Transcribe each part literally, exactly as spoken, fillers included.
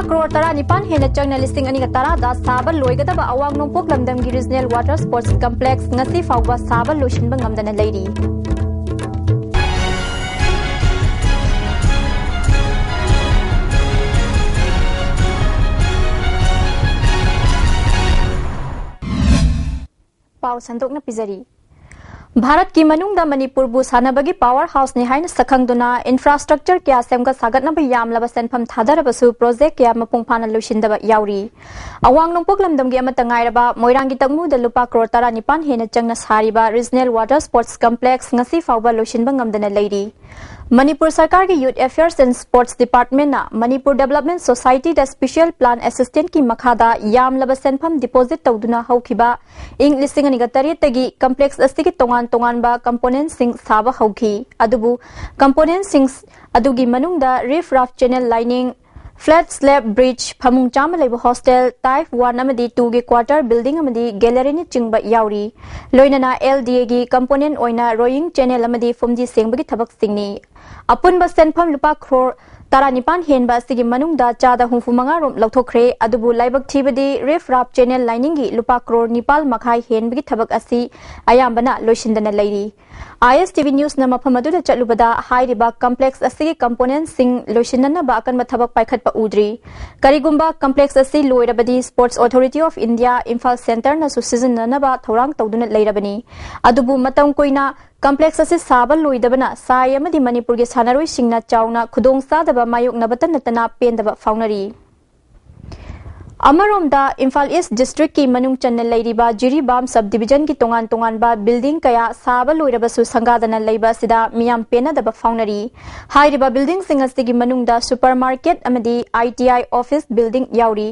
ꯀ꯭ꯔꯣꯔ ꯇꯔꯥꯅꯤꯄꯥꯟ ꯍꯦꯟꯅ ꯆꯪꯅ ꯂꯤꯁꯤꯡ ꯑꯅꯤꯒ ꯇꯔꯥꯗ ꯁꯥꯕ ꯂꯣꯏꯒꯗꯕ ꯑꯋꯥꯡ ꯅꯣꯡꯄꯣꯛ ꯂꯝꯗꯝꯒꯤ Regional Water Sports Complex ꯉꯁꯤ ꯐꯥꯎꯕ ꯁꯥꯕ ꯂꯣꯏꯁꯤꯟꯕ ꯉꯝꯗꯅ ꯂꯩꯔꯤ꯫ ꯄꯥꯎ ꯁꯟꯗꯣꯛꯅ ꯄꯤꯖꯔꯤ꯫ ꯚꯥꯔꯠꯀꯤ ꯃꯅꯨꯡꯗ ꯃꯅꯤꯄꯨꯔꯕꯨ ꯁꯥꯟꯅꯕꯒꯤ power houseꯅꯤ ꯍꯥꯏꯅ ꯁꯛꯈꯪꯗꯨꯅ infrastructure ꯀꯌꯥ ꯁꯦꯝꯒꯠ ꯁꯥꯒꯠꯅꯕ ꯌꯥꯝꯂꯕ ꯁꯦꯟꯐꯝ ꯊꯥꯗꯔꯕꯁꯨ project ꯀꯌꯥ ꯃꯄꯨꯡ ꯐꯥꯅ ꯂꯣꯏꯁꯤꯟꯗꯕ ꯌꯥꯎꯔꯤ꯫ ꯑꯋꯥꯡ ꯅꯣꯡꯄꯣꯛ ꯂꯝꯗꯝꯒꯤ ꯑꯃꯠꯇ ꯉꯥꯏꯔꯕ ꯃꯣꯏꯔꯥꯡꯒꯤ ꯇꯪꯃꯨꯗ ꯂꯨꯄꯥ ꯀ꯭ꯔꯣꯔ ꯇꯔꯥꯅꯤꯄꯥꯟ ꯍꯦꯟꯅ ꯆꯪꯅ ꯁꯥꯔꯤꯕ Regional Water Sports Complex ꯉꯁꯤ ꯐꯥꯎꯕ ꯂꯣꯏꯁꯤꯟꯕ ꯉꯝꯗꯅ ꯂꯩꯔꯤ꯫ ꯃꯅꯤꯄꯨꯔ ꯁꯔꯀꯥꯔꯒꯤ Youth Affairs and Sports Departmentꯅ Manipur Development Societyꯗ special plan assistantꯀꯤ ꯃꯈꯥꯗ ꯌꯥꯝꯂꯕ ꯁꯦꯟꯐꯝ deposit ꯇꯧꯗꯨꯅ ꯍꯧꯈꯤꯕ ꯏꯪ ꯂꯤꯁꯤꯡ ꯑꯅꯤꯒ ꯇꯔꯦꯠꯇꯒꯤ complex ꯑꯁꯤꯒꯤ ꯇꯣꯉꯥꯟ ꯇꯣꯉꯥꯟꯕ componentꯁꯤꯡ ꯁꯥꯕ ꯍꯧꯈꯤ꯫ ꯑꯗꯨꯕꯨ componentꯁꯤꯡ ꯑꯗꯨꯒꯤ ꯃꯅꯨꯡꯗ riff raff channel lining, flat slab bridge, ꯐꯃꯨꯡ ꯆꯥꯝꯃ ꯂꯩꯕ hostel, type one ꯑꯃꯗꯤ twoꯒꯤ quarter building ꯑꯃꯗꯤ galleryꯅꯆꯤꯡꯕ ꯌꯥꯎꯔꯤ꯫ ꯂꯣꯏꯅꯅ LDAꯒꯤ component ꯑꯣꯏꯅ rowing channel ꯑꯃꯗꯤ ꯐꯨꯝꯗꯤ ꯁꯦꯡꯕꯒꯤ ꯊꯕꯛꯁꯤꯡꯅꯤ꯫ ꯑꯄꯨꯟꯕ ꯁꯦꯟꯐꯝ ꯂꯨꯄꯥ ꯀ꯭ꯔꯣꯔ ꯇꯔꯥꯅꯤꯄꯥꯟ ꯍꯦꯟꯕ ꯑꯁꯤꯒꯤ ꯃꯅꯨꯡꯗ ꯆꯥꯗ ꯍꯨꯝꯐꯨ ꯃꯉꯥ ꯔꯣꯝ ꯂꯧꯊꯣꯛꯈ꯭ꯔꯦ꯫ ꯑꯗꯨꯕꯨ ꯂꯥꯏꯕꯛ ꯊꯤꯕꯗꯤ riff raff channel liningꯒꯤ ꯂꯨꯄꯥ ꯀ꯭ꯔꯣꯔ ꯅꯤꯄꯥꯜ ꯃꯈꯥꯏ ꯍꯦꯟꯕꯒꯤ ꯊꯕꯛ ꯑꯁꯤ ꯑꯌꯥꯝꯕꯅ ꯂꯣꯏꯁꯤꯟꯗꯅ ꯂꯩꯔꯤ꯫ ISTV Newsꯅ ꯃꯐꯝ ꯑꯗꯨꯗ ꯆꯠꯂꯨꯕꯗ ꯍꯥꯏꯔꯤꯕ complex ꯑꯁꯤꯒꯤ componentꯁꯤꯡ ꯂꯣꯏꯁꯤꯟꯅꯅꯕ ꯑꯀꯟꯕ ꯊꯕꯛ ꯄꯥꯏꯈꯠꯄ ꯎꯗ꯭ꯔꯤ꯫ ꯀꯔꯤꯒꯨꯝꯕ complex ꯑꯁꯤ ꯂꯣꯏꯔꯕꯗꯤ Sports Authority of India Imphal Centreꯅꯁꯨ ꯁꯤꯖꯤꯟꯅꯅꯕ ꯊꯧꯔꯥꯡ ꯇꯧꯗꯨꯅ ꯂꯩꯔꯕꯅꯤ꯫ ꯑꯗꯨꯕꯨ ꯃꯇꯝ ꯀꯨꯏꯅ complex ꯑꯁꯤ ꯁꯥꯕ ꯂꯣꯏꯗꯕꯅ ꯁꯥꯏ ꯑꯃꯗꯤ ꯃꯅꯤꯄꯨꯔꯒꯤ ꯁꯥꯟꯅꯔꯣꯏꯁꯤꯡꯅ ꯆꯥꯎꯅ ꯈꯨꯗꯣꯡꯆꯥꯗꯕ ꯃꯥꯌꯣꯛꯅꯕꯇ ꯅꯠꯇꯅ ꯄꯦꯟꯗꯕ ꯐꯥꯎꯅꯔꯤ꯫ ꯑꯃꯔꯣꯝꯗ ꯏꯝꯐꯥꯜ East Districtꯀꯤ ꯃꯅꯨꯡ ꯆꯟꯅ ꯂꯩꯔꯤꯕ ꯖꯤꯔꯤꯕꯥꯝ sub divisionꯒꯤ ꯇꯣꯉꯥꯟ ꯇꯣꯉꯥꯟꯕ building ꯀꯌꯥ ꯁꯥꯕ ꯂꯣꯏꯔꯕꯁꯨ ꯁꯪꯒꯥꯗꯅ ꯂꯩꯕ ꯑꯁꯤꯗ ꯃꯤꯌꯥꯝ ꯄꯦꯟꯅꯗꯕ ꯐꯥꯎꯅꯔꯤ꯫ ꯍꯥꯏꯔꯤꯕ buildingꯁꯤꯡ ꯑꯁꯤꯒꯤ ꯃꯅꯨꯡꯗ supermarket ꯑꯃꯗꯤ ITI office building ꯌꯥꯎꯔꯤ꯫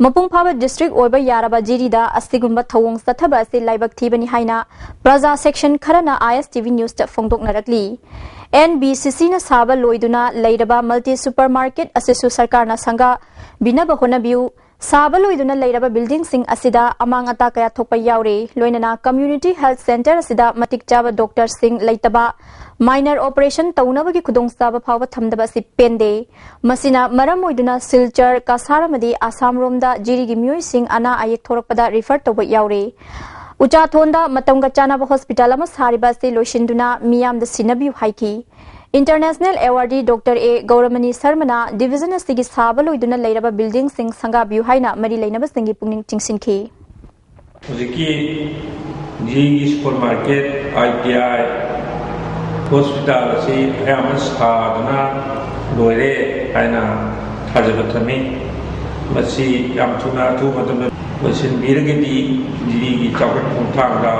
ꯃꯄꯨꯡ ꯐꯥꯕ district ꯑꯣꯏꯕ ꯌꯥꯔꯕ ꯖꯤꯔꯤꯗ ꯑꯁꯤꯒꯨꯝꯕ ꯊꯧꯑꯣꯡ ꯆꯠꯊꯕ ꯑꯁꯤ ꯂꯥꯏꯕꯛ ꯊꯤꯕꯅꯤ ꯍꯥꯏꯅ ꯄ꯭ꯔꯖꯥ section ꯈꯔꯅ ISTV Newsꯇ ꯐꯣꯡꯗꯣꯛꯅꯔꯛꯂꯤ꯫ NBCCꯅ ꯁꯥꯕ ꯂꯣꯏꯗꯨꯅ ꯂꯩꯔꯕ multi supermarket ꯑꯁꯤꯁꯨ ꯁꯔꯀꯥꯔꯅ ꯁꯪꯒꯥꯕꯤꯅꯕ ꯍꯣꯠꯅꯕꯤꯌꯨ꯫ ꯁꯥꯕ ꯂꯣꯏꯗꯨꯅ ꯂꯩꯔꯕ ꯕꯤꯜꯗꯤꯡꯁꯤꯡ ꯑꯁꯤꯗ ꯑꯃꯥꯡ ꯑꯇꯥ ꯀꯌꯥ ꯊꯣꯛꯄ ꯌꯥꯎꯔꯤ꯫ ꯂꯣꯏꯅꯅ ꯀꯝꯌꯨꯅꯤꯇꯤ ꯍꯦꯜꯊ ꯁꯦꯟꯇꯔ ꯑꯁꯤꯗ ꯃꯇꯤꯛ ꯆꯥꯕ ꯗꯣꯛꯇꯔꯁꯤꯡ ꯂꯩꯇꯕ, ꯃꯥꯏꯅꯔ ꯑꯣꯄꯔꯦꯁꯟ ꯇꯧꯅꯕꯒꯤ ꯈꯨꯗꯣꯡꯆꯥꯕ ꯐꯥꯎꯕ ꯊꯝꯗꯕ ꯑꯁꯤ ꯄꯦꯟꯗꯦ꯫ ꯃꯁꯤꯅ ꯃꯔꯝ ꯑꯣꯏꯗꯨꯅ ꯁꯤꯜꯆꯔ, ꯀꯁꯥꯔ ꯑꯃꯗꯤ ꯑꯁꯥꯝ ꯔꯣꯝꯗ ꯖꯤꯔꯤꯒꯤ ꯃꯤꯑꯣꯏꯁꯤꯡ ꯑꯅꯥ ꯑꯌꯦꯛ ꯊꯣꯔꯛꯄꯗ ꯔꯤꯐꯔ ꯇꯧꯕ ꯌꯥꯎꯔꯤ꯫ ꯎꯆꯥꯊꯣꯟꯗ ꯃꯇꯝꯒ ꯆꯥꯟꯅꯕ ꯍꯣꯁꯄꯤꯇꯥꯜ ꯑꯃ ꯁꯥꯔꯤꯕ ꯑꯁꯤ ꯂꯣꯏꯁꯤꯟꯗꯨꯅ ꯃꯤꯌꯥꯝꯗ ꯁꯤꯟꯅꯕꯤꯌꯨ ꯍꯥꯏꯈꯤ꯫ ꯏꯟꯇꯔꯅꯦꯁꯅꯦꯜ ꯑꯦꯋꯥꯔꯗꯤ ꯗꯣꯛꯇꯔ ꯑꯦ ꯒꯧꯔꯃꯅꯤ ꯁꯔꯃꯅ ꯗꯤꯚꯤꯖꯟ ꯑꯁꯤꯒꯤ ꯁꯥꯕ ꯂꯣꯏꯗꯨꯅ ꯂꯩꯔꯕ ꯕꯤꯜꯗꯤꯡꯁꯤꯡ ꯁꯪꯒꯥꯕꯤꯌꯨ ꯍꯥꯏꯅ ꯃꯔꯤ ꯂꯩꯅꯕꯁꯤꯡꯒꯤ ꯄꯨꯛꯅꯤꯡ ꯆꯤꯡꯁꯤꯟꯈꯤ꯫ ꯍꯧꯖꯤꯛꯀꯤ ꯖꯤꯒꯤ ꯁꯨꯄꯔ ꯃꯥꯔꯀꯦꯠ, ꯑꯥꯏ ꯇꯤ ꯑꯥꯏ, ꯍꯣꯁꯄꯤꯇꯥꯜ ꯑꯁꯤ ꯑꯌꯥꯝꯕ ꯁꯥꯗꯨꯅ ꯂꯣꯏꯔꯦ ꯍꯥꯏꯅ ꯊꯥꯖꯕ ꯊꯝꯃꯤ꯫ ꯃꯁꯤ ꯌꯥꯝ ꯊꯨꯅ, ꯑꯊꯨꯕ ꯃꯇꯝꯗ ꯂꯣꯏꯁꯤꯟꯕꯤꯔꯒꯗꯤ ꯖꯤꯔꯤꯒꯤ ꯆꯥꯎꯈꯠ ꯈꯣꯡꯊꯥꯡꯗ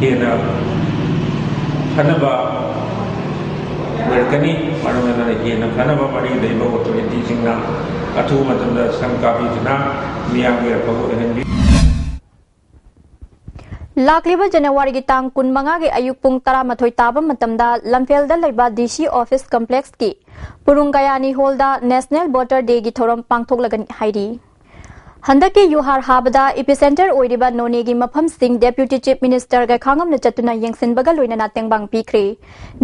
ꯍꯦꯟꯅ ꯐꯅꯕ ꯑꯣꯏꯔꯛꯀꯅꯤ꯫ ꯃꯔꯝ ꯑꯗꯨꯅ ꯍꯦꯟꯅ ꯐꯅꯕ ꯃꯔꯤ ꯂꯩꯕ ꯑꯣꯊꯣꯔꯤꯇꯤꯁꯤꯡꯅ ꯑꯊꯨꯕ ꯃꯇꯝꯗ ꯁꯪ ꯀꯥꯕꯤꯗꯨꯅ ꯃꯤꯌꯥꯝꯒꯤ ꯑꯐꯕ ꯑꯣꯏꯍꯟꯕꯤ꯫ ꯂꯥꯛꯂꯤꯕ ꯖꯅꯋꯥꯔꯤꯒꯤ ꯇꯥꯡ ꯀꯨꯟꯃꯉꯥꯒꯤ ꯑꯌꯨꯛ ꯄꯨꯡ ꯇꯔꯥꯃꯥꯊꯣꯏ ꯇꯥꯕ ꯃꯇꯝꯗ ꯂꯝꯐꯦꯜꯗ ꯂꯩꯕ ꯗꯤ ꯁꯤ ꯑꯣꯐꯤꯁ ꯀꯝꯄ꯭ꯂꯦꯛꯁꯀꯤ ꯄꯨꯔꯨꯡ ꯀꯌꯥꯅꯤ ꯍꯣꯜꯗ ꯅꯦꯁꯅꯦꯜ ꯚꯣꯇꯔ ꯗꯦꯒꯤ ꯊꯧꯔꯝ ꯄꯥꯡꯊꯣꯛꯂꯒꯅꯤ ꯍꯥꯏꯔꯤ꯫ ꯍꯟꯗꯛꯀꯤ ꯌꯨꯍꯥꯔ ꯍꯥꯕꯗ ꯏꯄꯤꯁꯦꯟꯇꯔ ꯑꯣꯏꯔꯤꯕ ꯅꯣꯅꯦꯒꯤ ꯃꯐꯝꯁꯤꯡ ꯗꯦꯄ꯭ꯌꯨꯇꯤ ꯆꯤꯐ ꯃꯤꯅꯤꯁꯇꯔ ꯒꯥꯏꯈꯥꯉꯝꯅ ꯆꯠꯇꯨꯅ ꯌꯦꯡꯁꯤꯟꯕꯒ ꯂꯣꯏꯅꯅ ꯇꯦꯡꯕꯥꯡ ꯄꯤꯈ꯭ꯔꯦ꯫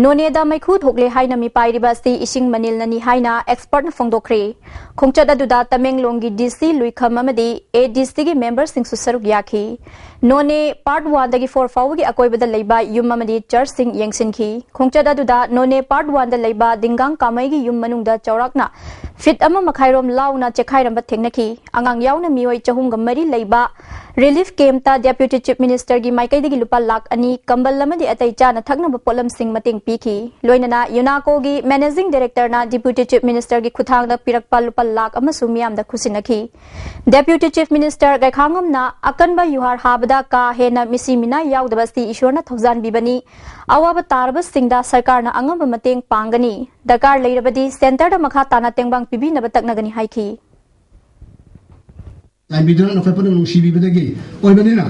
ꯅꯣꯅꯦꯗ ꯃꯩꯈꯨ ꯊꯣꯛꯂꯦ ꯍꯥꯏꯅ ꯃꯤꯄꯥꯏꯔꯤꯕ ꯑꯁꯤ ꯏꯁꯤꯡ ꯃꯅꯤꯜꯅꯅꯤ ꯍꯥꯏꯅ ꯑꯦꯛꯁꯄꯔꯠꯅ ꯐꯣꯡꯗꯣꯛꯈ꯭ꯔꯦ꯫ ꯈꯣꯡꯆꯠ ꯑꯗꯨꯗ ꯇꯃꯦꯡꯂꯣꯡꯒꯤ ꯗꯤ ꯁꯤ ꯂꯨꯏꯈꯝ ꯑꯃꯗꯤ ꯑꯦ ꯗꯤ ꯁꯤꯒꯤ ꯃꯦꯝꯕꯔꯁꯤꯡꯁꯨ ꯁꯔꯨꯛ ꯌꯥꯈꯤ꯫ ꯅꯣꯅꯦ ꯄꯥꯔꯠ ꯋꯥꯟꯗꯒꯤ ꯐꯣꯔ ꯐꯥꯎꯕꯒꯤ ꯑꯀꯣꯏꯕꯗ ꯂꯩꯕ ꯌꯨꯝ ꯑꯃꯗꯤ ꯆꯔꯆꯁꯤꯡ ꯌꯦꯡꯁꯤꯟꯈꯤ꯫ ꯈꯣꯡꯆꯠ ꯑꯗꯨꯗ ꯅꯣꯅꯦ ꯄꯥꯔꯠ ꯋꯥꯟꯗ ꯂꯩꯕ ꯗꯤꯡꯒꯥꯡ ꯀꯥꯃꯩꯒꯤ ꯌꯨꯝ ꯃꯅꯨꯡꯗ ꯆꯥꯎꯔꯥꯛꯅ ꯐꯤꯠ ꯑꯃ ꯃꯈꯥꯏꯔꯣꯝ ꯂꯥꯎꯅ ꯆꯦꯈꯥꯏꯔꯝꯕ ꯊꯦꯡꯅꯈꯤ꯫ ꯑꯉꯥꯡ ꯌꯥꯎꯅ ꯃꯤꯑꯣꯏ ꯆꯍꯨꯝꯒ ꯃꯔꯤ ꯂꯩꯕ ꯔꯤꯂꯤꯐ ꯀꯦꯝꯞꯇ ꯗꯦꯄ꯭ꯌꯨꯇꯤ ꯆꯤꯐ ꯃꯤꯅꯤꯁꯇꯔꯒꯤ ꯃꯥꯏꯀꯩꯗꯒꯤ ꯂꯨꯄꯥ ꯂꯥꯈ ꯑꯅꯤ, ꯀꯝꯕꯜ ꯑꯃꯗꯤ ꯑꯇꯩ ꯆꯥꯅ ꯊꯛꯅꯕ ꯄꯣꯠꯂꯝꯁꯤꯡ ꯃꯇꯦꯡ ꯄꯤꯈꯤ꯫ ꯂꯣꯏꯅꯅ ꯌꯨꯅꯥꯀꯣꯒꯤ ꯃꯦꯅꯦꯖꯤꯡ ꯗꯥꯏꯔꯦꯛꯇꯔꯅ ꯗꯦꯄ꯭ꯌꯨꯇꯤ ꯆꯤꯐ ꯃꯤꯅꯤꯁꯇꯔꯒꯤ ꯈꯨꯠꯊꯥꯡꯗ ꯄꯤꯔꯛꯄ ꯂꯨꯄꯥ ꯂꯥꯈ ꯑꯃꯁꯨ ꯃꯤꯌꯥꯝꯗ ꯈꯨꯠꯁꯤꯟꯅꯈꯤ꯫ ꯗꯦꯄ꯭ꯌꯨꯇꯤ ꯆꯤꯐ ꯃꯤꯅꯤꯁꯇꯔ ꯒꯥꯏꯈꯥꯉꯝꯅ ꯑꯀꯟꯕ ꯌꯨꯍꯥꯔ ꯍꯥꯕꯗ ꯀꯥ ꯍꯦꯟꯅ ꯃꯤꯁꯤ ꯃꯤꯅꯥꯏ ꯌꯥꯎꯗꯕ ꯑꯁꯤ ꯏꯁꯣꯔꯅ ꯊꯧꯖꯥꯟꯕꯤꯕꯅꯤ꯫ ꯑꯋꯥꯕ ꯇꯥꯔꯕꯁꯤꯡꯗ ꯁꯔꯀꯥꯔꯅ ꯑꯉꯝꯕ ꯃꯇꯦꯡ ꯄꯥꯡꯒꯅꯤ꯫ ꯗꯔꯀꯥꯔ ꯂꯩꯔꯕꯗꯤ ꯁꯦꯟꯇꯔꯗ ꯃꯈꯥ ꯇꯥꯅ ꯇꯦꯡꯕꯥꯡ ꯄꯤꯕꯤꯅꯕ ꯇꯛꯅꯒꯅꯤ ꯍꯥꯏꯈꯤ꯫ ꯆꯥꯟꯕꯤꯗꯨꯅ ꯅꯈꯣꯏ ꯄꯨꯝꯅꯃꯛ ꯅꯨꯡꯁꯤꯕꯤꯕꯗꯒꯤ ꯑꯣꯏꯕꯅꯤꯅ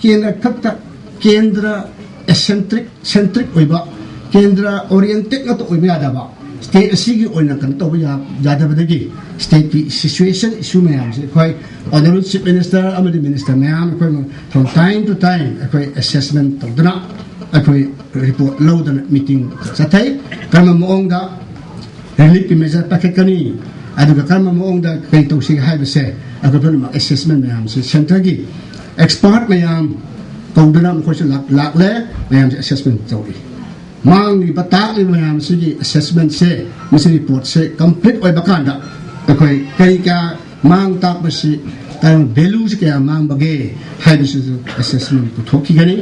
ꯀꯦꯟꯗ꯭ꯔ ꯈꯛꯇ, ꯀꯦꯟꯗ꯭ꯔ ꯑꯦꯁꯦꯟꯇ꯭ꯔꯤꯛ, ꯁꯦꯟꯇ꯭ꯔꯤꯛ ꯑꯣꯏꯕ, ꯀꯦꯟꯗ꯭ꯔ ꯑꯣꯔꯤꯌꯦꯟꯇꯦꯠ ꯉꯥꯛꯇ ꯑꯣꯏꯕ ꯌꯥꯗꯕ, ꯁ꯭ꯇꯦꯠ ꯑꯁꯤꯒꯤ ꯑꯣꯏꯅ ꯀꯩꯅꯣ ꯇꯧꯕ ꯌꯥ- ꯌꯥꯗꯕꯗꯒꯤ ꯁ꯭ꯇꯦꯠꯀꯤ ꯁꯤꯆꯨꯋꯦꯁꯟ ꯏꯁꯨ ꯃꯌꯥꯝꯁꯦ ꯑꯩꯈꯣꯏ ꯑꯣꯅꯔꯦꯕꯜ ꯆꯤꯐ ꯃꯤꯅꯤꯁꯇꯔ ꯑꯃꯗꯤ ꯃꯤꯅꯤꯁꯇꯔ ꯃꯌꯥꯝ ꯑꯩꯈꯣꯏ from time to time ꯑꯩꯈꯣꯏ ꯑꯦꯁꯦꯁꯃꯦꯟ ꯇꯧꯗꯅ ꯑꯩꯈꯣꯏ ꯔꯤꯄꯣꯔꯠ ꯂꯧꯗꯅ ꯃꯤꯇꯤꯡ ꯆꯠꯊꯩ꯫ ꯀꯔꯝꯕ ꯃꯑꯣꯡꯗ ꯔꯤꯂꯤꯐꯀꯤ ꯃꯦꯖꯔ ꯄꯥꯏꯈꯠꯀꯅꯤ, ꯑꯗꯨꯒ ꯀꯔꯝꯕ ꯃꯑꯣꯡꯗ ꯀꯔꯤ ꯇꯧꯁꯤꯒꯦ ꯍꯥꯏꯕꯁꯦ ꯑꯩꯈꯣꯏ ꯄꯨꯝꯅꯃꯛ ꯑꯦꯁꯦꯁꯃꯦꯟ ꯃꯌꯥꯝꯁꯦ ꯁꯦꯟꯇꯔꯒꯤ ꯑꯦꯛꯁꯄꯥꯔꯠ ꯃꯌꯥꯝ ꯀꯧꯗꯨꯅ ꯃꯈꯣꯏꯁꯨ ꯂꯥꯛ- ꯂꯥꯛꯂꯦ꯫ ꯃꯌꯥꯝꯁꯦ ꯑꯦꯁꯦꯁꯃꯦꯟ ꯇꯧꯔꯤ꯫ ꯃꯥꯡꯂꯤꯕ ꯇꯥꯛꯂꯤꯕ ꯃꯌꯥꯝꯁꯤꯒꯤ ꯑꯦꯁꯦꯁꯃꯦꯟꯁꯦ, ꯃꯁꯤ ꯔꯤꯄꯣꯔꯠꯁꯦ ꯀꯝꯄ꯭ꯂꯤꯠ ꯑꯣꯏꯕ ꯀꯥꯟꯗ ꯑꯩꯈꯣꯏ ꯀꯔꯤ ꯀꯌꯥ ꯃꯥꯡ ꯇꯥꯛꯄꯁꯤ, ꯀꯔꯝꯕ ꯚꯦꯂꯨꯁꯤ ꯀꯌꯥ ꯃꯥꯡꯕꯒꯦ ꯍꯥꯏꯕꯁꯤꯁꯨ ꯑꯦꯁꯦꯁꯃꯦꯟ ꯄꯨꯊꯣꯛꯈꯤꯒꯅꯤ꯫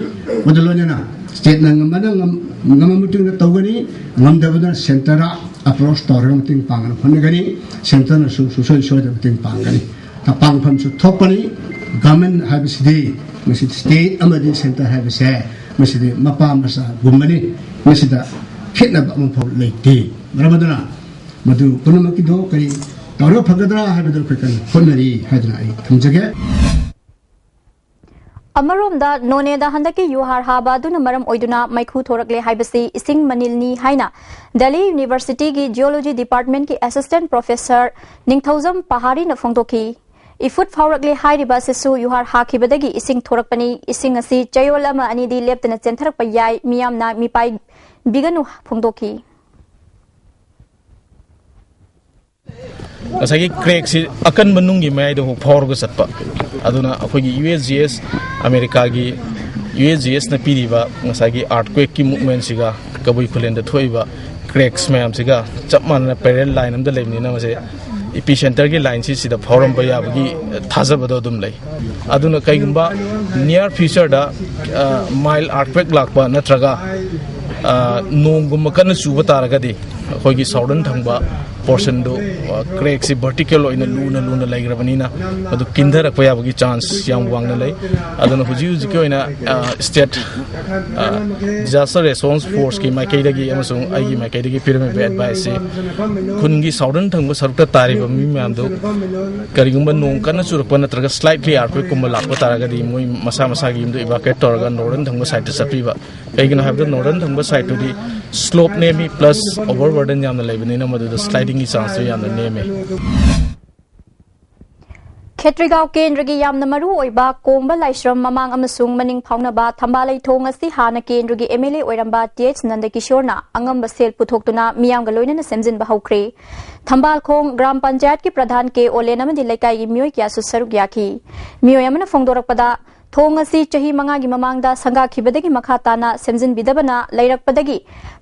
ꯃꯗꯨ ꯂꯣꯏꯅꯅ ꯁ꯭ꯇꯦꯠꯅ ꯉꯝꯕꯅ ꯉꯝ- ꯉꯝꯕ ꯃꯇꯨꯡꯗ ꯇꯧꯒꯅꯤ, ꯉꯝꯗꯕꯗꯨꯅ ꯁꯦꯟꯇꯔꯗ ꯑꯦꯄ꯭ꯔꯣꯆ ꯇꯧꯔꯒ ꯃꯇꯦꯡ ꯄꯥꯡꯅꯕ ꯍꯣꯠꯅꯒꯅꯤ꯫ ꯁꯦꯟꯇꯔꯅꯁꯨ ꯁꯨꯡꯁꯣꯏ ꯁꯣꯏꯗꯅ ꯃꯇꯦꯡ ꯄꯥꯡꯒꯅꯤ꯫ ꯄꯥꯡꯐꯝꯁꯨ ꯊꯣꯛꯄꯅꯤ꯫ ꯒꯚꯔꯟꯃꯦꯟ ꯍꯥꯏꯕꯁꯤꯗꯤ ꯃꯁꯤ ꯁ꯭ꯇꯦꯠ ꯑꯃꯗꯤ ꯁꯦꯟꯇꯔ ꯍꯥꯏꯕꯁꯦ ꯃꯁꯤꯗꯤ ꯃꯄꯥ ꯃꯆꯥꯒꯨꯝꯕꯅꯤ꯫ ꯃꯁꯤꯗ ꯈꯦꯠꯅꯕ ꯑꯃꯐꯥꯎ ꯂꯩꯇꯦ꯫ ꯃꯔꯝ ꯑꯗꯨꯅ ꯃꯗꯨ ꯄꯨꯝꯅꯃꯛꯀꯤꯗꯣ ꯀꯔꯤ ꯇꯧꯔꯒ ꯐꯒꯗ꯭ꯔꯥ ꯍꯥꯏꯕꯗꯨ ꯑꯩꯈꯣꯏ ꯀꯟꯅ ꯍꯣꯠꯅꯔꯤ ꯍꯥꯏꯗꯨꯅ ꯑꯩ ꯊꯝꯖꯒꯦ꯫ ꯑꯃꯔꯣꯝꯗ, ꯅꯣꯅꯦꯗ ꯍꯟꯗꯛꯀꯤ ꯌꯨꯍꯥꯔ ꯍꯥꯕ ꯑꯗꯨꯅ ꯃꯔꯝ ꯑꯣꯏꯗꯨꯅ ꯃꯩꯈꯨ ꯊꯣꯔꯛꯂꯦ ꯍꯥꯏꯕꯁꯤ ꯏꯁꯤꯡ ꯃꯅꯤꯜꯅꯤ ꯍꯥꯏꯅ ꯗꯦꯜꯂꯤ ꯌꯨꯅꯤꯚꯔꯁꯤꯇꯤꯒꯤ ꯖꯤꯑꯣꯂꯣꯖꯤ ꯗꯤꯄꯥꯔꯠꯃꯦꯟꯠꯀꯤ ꯑꯦꯁꯤꯁꯇꯦꯟꯠ ꯄ꯭ꯔꯣꯐꯦꯁꯔ ꯅꯤꯡꯊꯧꯖꯝ ꯄꯍꯥꯔꯤꯅ ꯐꯣꯡꯗꯣꯛꯈꯤ꯫ ꯏꯐꯨꯠ ꯐꯥꯎꯔꯛꯂꯦ ꯍꯥꯏꯔꯤꯕ ꯑꯁꯤꯁꯨ ꯌꯨꯍꯥꯔ ꯍꯥꯈꯤꯕꯗꯒꯤ ꯏꯁꯤꯡ ꯊꯣꯔꯛꯄꯅꯤ꯫ ꯏꯁꯤꯡ ꯑꯁꯤ ꯆꯌꯣꯜ ꯑꯃ ꯑꯅꯤꯗꯤ ꯂꯦꯞꯇꯅ ꯆꯦꯟꯊꯔꯛꯄ ꯌꯥꯏ, ꯃꯤꯌꯥꯝꯅ ꯃꯤꯄꯥꯏꯕꯤꯒꯅꯨ ꯐꯣꯡꯗꯣꯛꯈꯤ꯫ ꯉꯁꯥꯏꯒꯤ ꯀ꯭ꯔꯦꯛꯁꯤ ꯑꯀꯟꯕ ꯅꯨꯡꯒꯤ ꯃꯌꯥꯏꯗ ꯐꯥꯎꯔꯒ ꯆꯠꯄ꯫ ꯑꯗꯨꯅ ꯑꯩꯈꯣꯏꯒꯤ ꯌꯨ ꯑꯦꯁ ꯖꯤ ꯑꯦꯁ, ꯑꯃꯦꯔꯤꯀꯥꯒꯤ ꯌꯨ ꯑꯦꯁ ꯖꯤ ꯑꯦꯁꯅ ꯄꯤꯔꯤꯕ ꯉꯁꯥꯏꯒꯤ ꯑꯥꯔꯠꯀ꯭ꯋꯦꯛꯀꯤ ꯃꯨꯞꯃꯦꯟꯁꯤꯒ ꯀꯕꯨꯏ ꯈꯨꯂꯦꯟꯗ ꯊꯣꯛꯏꯕ ꯀ꯭ꯔꯦꯛꯁ ꯃꯌꯥꯝꯁꯤꯒ ꯆꯞ ꯃꯥꯟꯅꯅ ꯄꯦꯔꯦꯂꯦꯜ ꯂꯥꯏꯟ ꯑꯃꯗ ꯂꯩꯕꯅꯤꯅ, ꯃꯁꯦ ꯏꯄꯤ ꯁꯦꯟꯇꯔꯒꯤ ꯂꯥꯏꯟꯁꯤ ꯁꯤꯗ ꯐꯥꯎꯔꯝꯕ ꯌꯥꯕꯒꯤ ꯊꯥꯖꯕꯗꯣ ꯑꯗꯨꯝ ꯂꯩ꯫ ꯑꯗꯨꯅ ꯀꯩꯒꯨꯝꯕ ꯅꯤꯌꯔ ꯐ꯭ꯌꯨꯆꯔꯗ ꯃꯥꯏꯜ ꯑꯥꯔꯠꯀ꯭ꯋꯦꯛ ꯂꯥꯛꯄ ꯅꯠꯇ꯭ꯔꯒ ꯅꯣꯡꯒꯨꯝꯕ ꯀꯟꯅ ꯆꯨꯕ ꯇꯥꯔꯒꯗꯤ, ꯑꯩꯈꯣꯏꯒꯤ ꯁꯥꯎꯗꯔꯟ ꯊꯪꯕ ꯄꯣꯔꯁꯟꯗꯨ, ꯀ꯭ꯔꯦꯛꯁꯤ ꯚꯔꯇꯤꯀꯦꯜ ꯑꯣꯏꯅ ꯂꯨꯅ ꯂꯨꯅ ꯂꯩꯈ꯭ꯔꯕꯅꯤꯅ, ꯃꯗꯨ ꯀꯤꯟꯊꯔꯛꯄ ꯌꯥꯕꯒꯤ ꯆꯥꯟꯁ ꯌꯥꯝ ꯋꯥꯡꯅ ꯂꯩ꯫ ꯑꯗꯨꯅ ꯍꯧꯖꯤꯛ ꯍꯧꯖꯤꯛꯀꯤ ꯑꯣꯏꯅ ꯁ꯭ꯇꯦꯠ ꯗꯤꯖꯥꯁꯇꯔ ꯔꯦꯁꯄꯣꯟꯁ ꯐꯣꯔꯁꯀꯤ ꯃꯥꯏꯀꯩꯗꯒꯤ ꯑꯃꯁꯨꯡ ꯑꯩꯒꯤ ꯃꯥꯏꯀꯩꯗꯒꯤ ꯄꯤꯔꯝꯃꯤꯕ ꯑꯦꯗꯚꯥꯏꯁꯁꯤ, ꯈꯨꯟꯒꯤ ꯁꯥꯎꯗꯔꯟ ꯊꯪꯕ ꯁꯔꯨꯛꯇ ꯇꯥꯔꯤꯕ ꯃꯤ ꯃꯌꯥꯝꯗꯨ ꯀꯔꯤꯒꯨꯝꯕ ꯅꯣꯡ ꯀꯟꯅ ꯆꯨꯔꯛꯄ ꯅꯠꯇ꯭ꯔꯒ ꯁ꯭ꯂꯥꯏꯠꯂꯤ ꯑꯥꯔꯠꯀ꯭ꯋꯦꯛꯀꯨꯝꯕ ꯂꯥꯛꯄ ꯇꯥꯔꯒꯗꯤ, ꯃꯣꯏ ꯃꯁꯥ ꯃꯁꯥꯒꯤ ꯌꯨꯝꯗꯨ ꯏꯚꯥꯀ꯭ꯌꯨꯑꯦꯠ ꯇꯧꯔꯒ ꯅꯣꯔꯗꯔꯟ ꯊꯪꯕ ꯁꯥꯏꯠꯇ ꯆꯠꯄꯤꯕ꯫ ꯀꯩꯒꯤꯅꯣ ꯍꯥꯏꯕꯗ ꯅꯣꯔꯗꯔꯟ ꯊꯪꯕ ꯁꯥꯏꯠꯇꯨꯗꯤ ꯁ꯭ꯂꯣꯞ ꯅꯦꯝꯃꯤ, ꯄ꯭ꯂꯁ ꯑꯣꯚꯔ ꯕꯔꯗꯟ ꯌꯥꯝꯅ ꯂꯩꯕꯅꯤꯅ ꯃꯗꯨꯗ ꯁ꯭ꯂꯥꯏꯗꯤꯡꯒꯤ ꯆꯥꯟꯁꯁꯨ ꯌꯥꯝꯅ ꯅꯦꯝꯃꯦ꯫ ꯈꯦꯇ꯭ꯔꯤꯒꯥꯎ ꯀꯦꯟꯗ꯭ꯔꯒꯤ ꯌꯥꯝꯅ ꯃꯔꯨ ꯑꯣꯏꯕ ꯀꯣꯝꯕ ꯂꯥꯏꯁ꯭ꯔꯝ ꯃꯃꯥꯡ ꯑꯃꯁꯨꯡ ꯃꯅꯤꯡ ꯐꯥꯎꯅꯕ ꯊꯝꯕꯥꯜ ꯂꯩꯊꯣꯡ ꯑꯁꯤ ꯍꯥꯟꯅ ꯀꯦꯟꯗ꯭ꯔꯒꯤ ꯑꯦꯝ ꯑꯦꯜ ꯑꯦ ꯑꯣꯏꯔꯝꯕ ꯇꯤ ꯑꯩꯆ ꯅꯟꯗꯀꯤꯁꯣꯔꯅ ꯑꯉꯝꯕ ꯁꯦꯜ ꯄꯨꯊꯣꯛꯇꯨꯅ ꯃꯤꯌꯥꯝꯒ ꯂꯣꯏꯅꯅ ꯁꯦꯝꯖꯤꯟꯕ ꯍꯧꯈ꯭ꯔꯦ꯫ ꯊꯝꯕꯥꯜꯈꯣꯡ ꯒ꯭ꯔꯥꯝ ꯄꯟꯆꯥꯌꯠꯀꯤ ꯄ꯭ꯔꯙꯥꯟ ꯀꯦ ꯑꯣꯂꯦꯟ ꯑꯃꯗꯤ ꯂꯩꯀꯥꯏꯒꯤ ꯃꯤꯑꯣꯏ ꯀꯌꯥꯁꯨ ꯁꯔꯨꯛ ꯌꯥꯈꯤ꯫ ꯃꯤꯑꯣꯏ ꯑꯃꯅ ꯐꯣꯡꯗꯣꯔꯛꯄꯗ, ꯊꯣꯡ ꯑꯁꯤ ꯆꯍꯤ ꯃꯉꯥꯒꯤ ꯃꯃꯥꯡꯗ ꯁꯪꯒꯥꯈꯤꯕꯗꯒꯤ ꯃꯈꯥ ꯇꯥꯅ ꯁꯦꯝꯖꯤꯟꯕꯤꯗꯕꯅ ꯂꯩꯔꯛꯄꯗꯒꯤ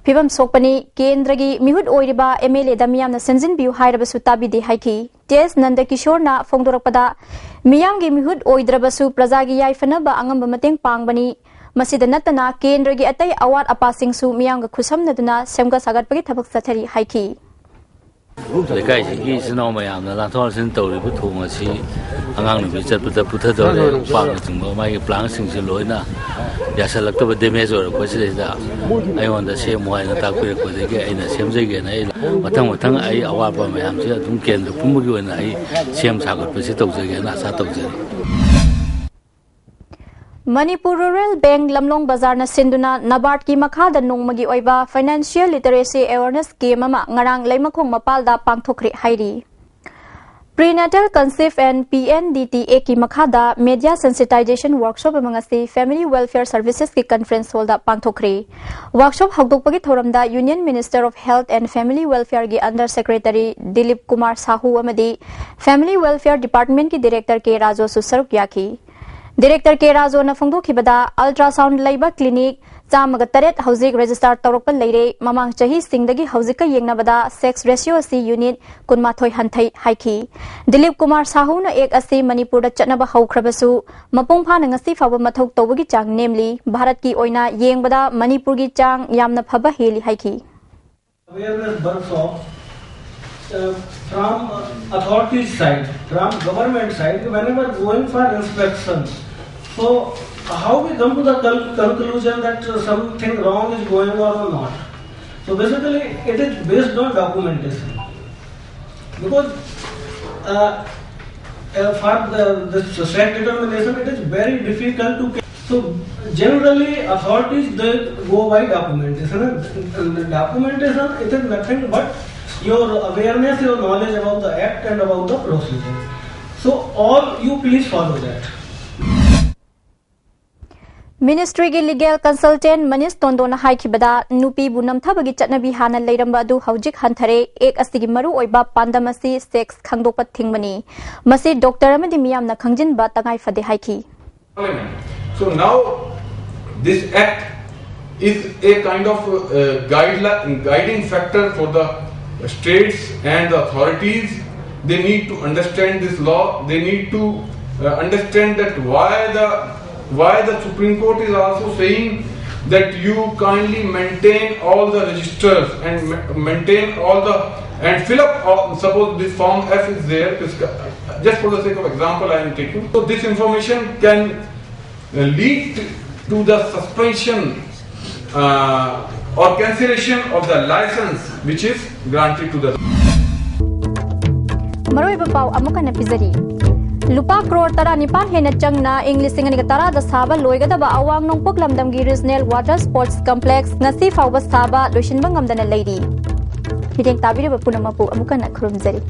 ꯐꯤꯕꯝ ꯁꯣꯛꯄꯅꯤ꯫ ꯀꯦꯟꯗ꯭ꯔꯒꯤ ꯃꯤꯍꯨꯠ ꯑꯣꯏꯔꯤꯕ ꯑꯦꯝ ꯑꯦꯜ ꯑꯦꯗ ꯃꯤꯌꯥꯝꯅ ꯁꯦꯝꯖꯤꯟꯕꯤꯌꯨ ꯍꯥꯏꯔꯕꯁꯨ ꯇꯥꯕꯤꯗꯦ ꯍꯥꯏꯈꯤ꯫ ꯇꯤ ꯑꯦꯁ ꯅꯟꯗꯀꯤꯁꯣꯔꯅ ꯐꯣꯡꯗꯣꯔꯛꯄꯗ, ꯃꯤꯌꯥꯝꯒꯤ ꯃꯤꯍꯨꯠ ꯑꯣꯏꯗ꯭ꯔꯕꯁꯨ ꯄ꯭ꯔꯖꯥꯒꯤ ꯌꯥꯏꯐꯅꯕ ꯑꯉꯝꯕ ꯃꯇꯦꯡ ꯄꯥꯡꯕꯅꯤ꯫ ꯃꯁꯤꯗ ꯅꯠꯇꯅ ꯀꯦꯟꯗ꯭ꯔꯒꯤ ꯑꯇꯩ ꯑꯋꯥꯠ ꯑꯄꯥꯁꯤꯡꯁꯨ ꯃꯤꯌꯥꯝꯒ ꯈꯨꯠꯁꯝꯅꯗꯨꯅ ꯁꯦꯝꯒꯠ ꯁꯥꯒꯠꯄꯒꯤ ꯊꯕꯛ ꯆꯠꯊꯔꯤ ꯍꯥꯏꯈꯤ꯫ ꯂꯩꯀꯥꯏꯁꯤꯒꯤ ꯏꯆꯤꯟ ꯏꯅꯥꯎ ꯃꯌꯥꯝꯅ ꯂꯥꯟꯊꯣꯛ ꯂꯥꯟꯁꯤꯟ ꯇꯧꯔꯤꯕ ꯊꯣꯡ ꯑꯁꯤ ꯑꯉꯥꯡ ꯅꯨꯄꯤ ꯆꯠꯄꯗ ꯄꯨꯊꯗꯧꯔꯦ, ꯎꯄꯥꯛꯅꯆꯤꯡꯕ ꯃꯥꯒꯤ ꯄ꯭ꯂꯥꯡꯁꯤꯡꯁꯦ ꯂꯣꯏꯅ ꯌꯥꯁꯜꯂꯛꯇꯕ, ꯗꯦꯃꯦꯖ ꯑꯣꯏꯔꯛꯄꯁꯤꯗꯩꯗ ꯑꯩꯉꯣꯟꯗ ꯁꯦꯝꯃꯨ ꯍꯥꯏꯅ ꯇꯥꯛꯄꯤꯔꯛꯄꯗꯒꯤ ꯑꯩꯅ ꯁꯦꯝꯖꯒꯦꯅ, ꯑꯩ ꯃꯊꯪ ꯃꯊꯪ ꯑꯩ ꯑꯋꯥꯠꯄ ꯃꯌꯥꯝꯁꯦ ꯑꯗꯨꯝ ꯀꯦꯟꯗ꯭ꯔ ꯄꯨꯝꯕꯒꯤ ꯑꯣꯏꯅ ꯑꯩ ꯁꯦꯝ ꯁꯥꯒꯠꯄꯁꯤ ꯇꯧꯖꯒꯦꯅ ꯑꯥꯁꯥ ꯇꯧꯖꯔꯤ꯫ ꯃꯅꯤꯄꯨꯔ ꯔꯨꯔꯦꯜ ꯕꯦꯡ ꯂꯝꯂꯣꯡ ꯕꯖꯥꯔꯅ ꯁꯤꯟꯗꯨꯅ ꯅꯕꯥꯔꯠꯀꯤ ꯃꯈꯥꯗ ꯅꯣꯡꯃꯒꯤ ꯑꯣꯏꯕ ꯐꯥꯏꯅꯥꯟꯁꯤꯌꯦꯜ ꯂꯤꯇꯔꯦꯁꯤ ꯑꯦꯋꯥꯔꯅꯦꯁ ꯀꯦꯝ ꯑꯃ ꯉꯔꯥꯡ ꯂꯩꯃꯈꯣꯡ ꯃꯄꯥꯜꯗ ꯄꯥꯡꯊꯣꯛꯈ꯭ꯔꯦ ꯍꯥꯏꯔꯤ꯫ Prenatal Conceive and P N D T Act ꯀꯤ ꯃꯈꯥꯗ ꯃꯦꯗꯤꯌꯥ ꯁꯦꯟꯁꯤꯇꯥꯏꯖꯦꯁꯟ ꯋꯥꯔꯛꯁꯣꯞ ꯑꯃ ꯉꯁꯤ ꯐꯦꯃꯤꯂꯤ ꯋꯦꯜꯐꯤꯌꯔ ꯁꯔꯚꯤꯁꯦꯁꯀꯤ ꯀꯟꯐꯔꯦꯟꯁ ꯍꯣꯜꯗ ꯄꯥꯡꯊꯣꯛꯈ꯭ꯔꯦ꯫ ꯋꯥꯔꯛꯁꯣꯞ ꯍꯧꯗꯣꯛꯄꯒꯤ ꯊꯧꯔꯝꯗ Union Minister of Health and Family Welfare ꯒꯤ Under Secretary ꯗꯤꯂꯤꯞ ꯀꯨꯃꯥꯔ ꯁꯥꯍꯨ ꯑꯃꯗꯤ Family Welfare Department ꯀꯤ Director ꯀꯦ ꯔꯥꯖꯨꯁꯨ ꯁꯔꯨꯛ ꯌꯥꯈꯤ꯫ ꯗꯤꯔꯦꯛꯇꯔ ꯀꯦ ꯔꯥꯖꯨꯅ ꯐꯣꯡꯗꯣꯛꯈꯤꯕꯗ, ꯑꯜꯇ꯭ꯔꯥꯁꯥꯎꯟ ꯂꯩꯕ ꯀ꯭ꯂꯤꯅꯤꯛ ꯆꯥꯝꯃꯒ ꯇꯔꯦꯠ ꯍꯧꯖꯤꯛ ꯔꯦꯖꯤꯁꯇꯥꯔ ꯇꯧꯔꯛꯄ ꯂꯩꯔꯦ꯫ ꯃꯃꯥꯡ ꯆꯍꯤꯁꯤꯡꯗꯒꯤ ꯍꯧꯖꯤꯛꯀ ꯌꯦꯡꯅꯕꯗ ꯁꯦꯛꯁ ꯔꯦꯁꯤꯌꯣ ꯑꯁꯤ ꯌꯨꯅꯤꯠ ꯀꯨꯟꯃꯥꯊꯣꯏ ꯍꯟꯊꯩ ꯍꯥꯏꯈꯤ꯫ ꯗꯤꯂꯤꯞ ꯀꯨꯃꯥꯔ ꯁꯥꯍꯨꯅ ꯑꯦꯛ ꯑꯁꯤ ꯃꯅꯤꯄꯨꯔꯗ ꯆꯠꯅꯕ ꯍꯧꯈ꯭ꯔꯕꯁꯨ, ꯃꯄꯨꯡ ꯐꯥꯅ ꯉꯁꯤ ꯐꯥꯎꯕ ꯃꯊꯧ ꯇꯧꯕꯒꯤ ꯆꯥꯡ ꯅꯦꯝꯂꯤ꯫ ꯚꯥꯔꯠꯀꯤ ꯑꯣꯏꯅ ꯌꯦꯡꯕꯗ ꯃꯅꯤꯄꯨꯔꯒꯤ ꯆꯥꯡ ꯌꯥꯝꯅ ꯐꯕ ꯍꯦꯜꯂꯤ ꯍꯥꯏꯈꯤ꯫ Awareness workshop, uh, from authorities side, from government side, whenever going for inspections. So how we come to the con-, conclusion that, uh, something wrong is going on or not? So basically, it is based on documentation. Because, uh, uh, for the, the sex determination, it is very difficult to So generally, authorities, they go by documentation. And the documentation, it is nothing but your awareness, your knowledge about the act and about the procedure. So all you please follow that. ꯃꯤꯅꯤꯁꯇ꯭ꯔꯤꯒꯤ legal consultant Manish Tandon ꯍꯥꯏꯈꯤꯕꯗ, ꯅꯨꯄꯤꯕꯨ ꯅꯝꯊꯕꯒꯤ ꯆꯠꯅꯕꯤ ꯍꯥꯟꯅ ꯂꯩꯔꯝꯕ ꯑꯗꯨ ꯍꯧꯖꯤꯛ ꯍꯟꯊꯔꯦ꯫ ꯑꯦꯛ ꯑꯁꯤꯒꯤ ꯃꯔꯨꯑꯣꯏꯕ ꯄꯥꯟꯗꯝ ꯑꯁꯤ ꯁꯦꯛꯁ ꯈꯪꯗꯣꯛꯄ ꯊꯤꯡꯕꯅꯤ꯫ ꯃꯁꯤ ꯗꯣꯛꯇꯔ ꯑꯃꯗꯤ ꯃꯤꯌꯥꯝꯅ ꯈꯪꯖꯤꯟꯕ ꯇꯉꯥꯏ ꯐꯗꯦ ꯍꯥꯏꯈꯤ꯫ So now this act is a kind of uh, guideline, guiding factor for the states and the authorities. They need to understand this law. They need to uh, understand that why the why the Supreme Court is also saying that you kindly maintain all the registers and ma- maintain all the and fill up all, suppose this form F is there, just for the sake of example I am taking. So this information can uh, lead to the suspension uh, or cancellation of the license which is granted to the ꯃꯔꯨꯑꯣꯏꯕ ꯄꯥꯎ ꯑꯃꯨꯛ ꯍꯟꯅ ꯄꯤꯖꯔꯤ꯫ ꯂꯨꯄꯥ ꯀ꯭ꯔꯣꯔ ꯇꯔꯥꯅꯤꯄꯥꯟ ꯍꯦꯟꯅ ꯆꯪꯅ ꯏꯪ ꯂꯤꯁꯤꯡ ꯑꯅꯤꯒ ꯇꯔꯥꯗ ꯁꯥꯕ ꯂꯣꯏꯒꯗꯕ ꯑꯋꯥꯡ ꯅꯣꯡꯄꯣꯛ ꯂꯝꯗꯝꯒꯤ ꯔꯤꯖꯅꯦꯜ ꯋꯥꯇꯔ ꯁ꯭ꯄꯣꯔꯠꯁ ꯀꯝꯄ꯭ꯂꯦꯛꯁ ꯉꯁꯤ ꯐꯥꯎꯕ ꯁꯥꯕ ꯂꯣꯏꯁꯤꯟꯕ ꯉꯝꯗꯅ ꯂꯩꯔꯤ꯫ ꯃꯤꯠꯌꯦꯡ ꯇꯥꯕꯤꯔꯤꯕ ꯄꯨꯝꯅꯃꯛꯄꯨ ꯑꯃꯨꯛ ꯍꯟꯅ ꯈꯨꯔꯨꯝꯖꯔꯤ꯫